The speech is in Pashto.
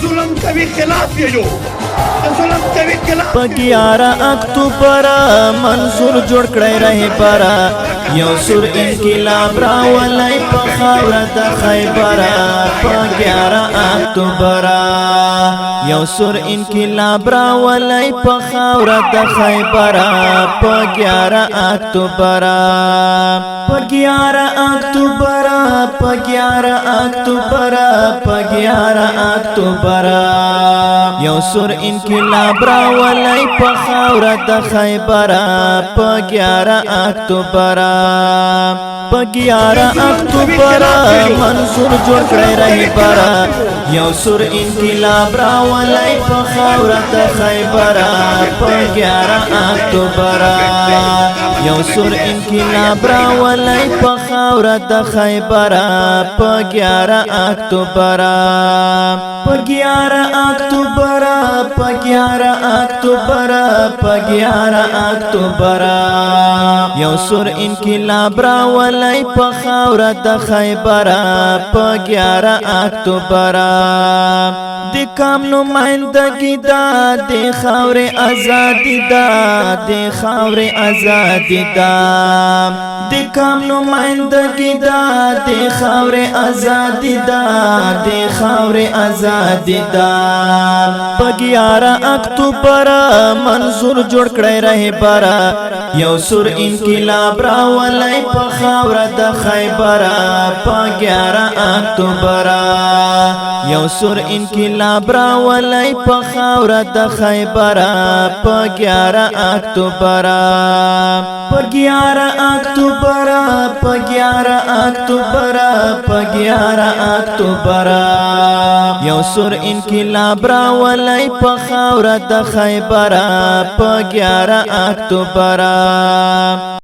ظلم کوي خلاف یې یو، د ظلم کوي خلاف. په 11 اکتوبر منظور جوړ کړی رهبر، یو سور انقلاب راولای په خاوره د خیبر. په 11 اکتوبر یو سور انقلاب راولای په خاوره د خیبر. په 11 اکتوبر، په 11 اکتوبر، په 11 اکتوبر، په 11 اکتوبر یو سور انقلاب راولای په خاوره د خیبر. په 11 اکتوبر، په 11 اکتوبر منظور جوړ کړی رهبر، یو سور انقلاب راولای په خاوره د خیبر. په 11 اکتوبر یو سور انقلاب راولای په خاوره د خیبر. په 11 اکتوبر، په 11 اکتوبر، په 11 اکتوبر، په 11 اکتوبر یو سور انقلاب راولای په خاوره د خیبر. په 11 اکتوبر د کام نمائندګي دا، د خاورې ازادي دا، د خاورې ازادي دا، د کام نمائندګي دا، د خاورې ازادي دا، د خاورې ازادي دا. په 11 اکتوبر منظور جوړ کړی رهبر، یو سور انقلاب راولای په خاوره د خیبر. په 11 اکتوبر یو سور انقلاب راولای په خاوره د خیبر. په 11 اکتوبر، په 11 اکتوبر، په 11 اکتوبر، په 11 اکتوبر یو سور انقلاب راولای په خاوره د خیبر. په 11 اکتوبر.